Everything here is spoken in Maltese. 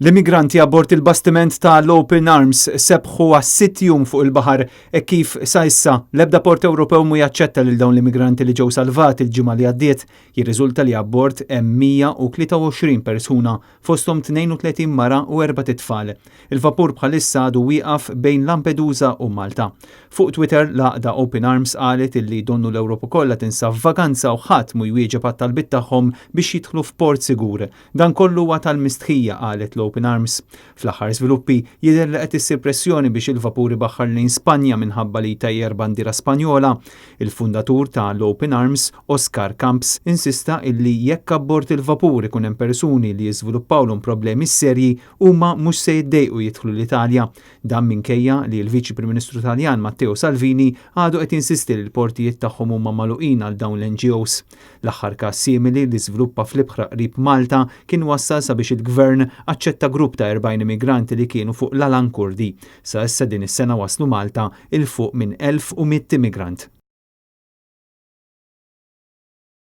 L-immigranti abbord il-bastiment ta' l-Open Arms sebħu għas-sitt jum fuq il-baħar e kif sa issa l-ebda port Ewropew mu jaċċetta lil dawn l-immigranti li ġew salvati l-ġimgħa li għaddiet. Jirriżulta li abbord hemm 123 persuna, fosthom 32 mara u erbat itfal. Il-vapur bħalissa għadu wieqaf bejn Lampedusa u Malta. Fuq Twitter, l-għaqda Open Arms qalet illi donnu l-Ewropa kollha tinsab f'vaganza u ħadd mu jwieġeb għat-talbiet tagħhom biex jidħlu f'port sigur. Dan kollu huwa tal-mistħija, qalet l-Open Arms. Fl-aħħar żviluppi, jidher li qed issir pressjoni biex il-vapur ibaħħar lejn Spanja minħabba li jtajjar bandiera Spanjola. Il-fundatur ta' l-Open Arms, Oscar Camps, insista illi jekk abbord il-vapur ikun hemm persuni li jiżviluppawlhom problemi serji, huma mhux se jiddejqu jidħlu l-Italja. Dan minkejja li l-Viċi Prim Ministru Taljan Matteo Salvini għadu qed jinsisti li l-portijiet tagħhom huma magħluqin għal dawn l-NGOs. L-aħħar każ simili li żviluppa fl-ibħra qrib Malta kien wassal sabiex il-Gvern aċċetta grupp ta' 40 immigranti li kienu fuq l-Alan Kurdi. Sa issa din is-sena waslu Malta 'il fuq minn 1,100 immigrant.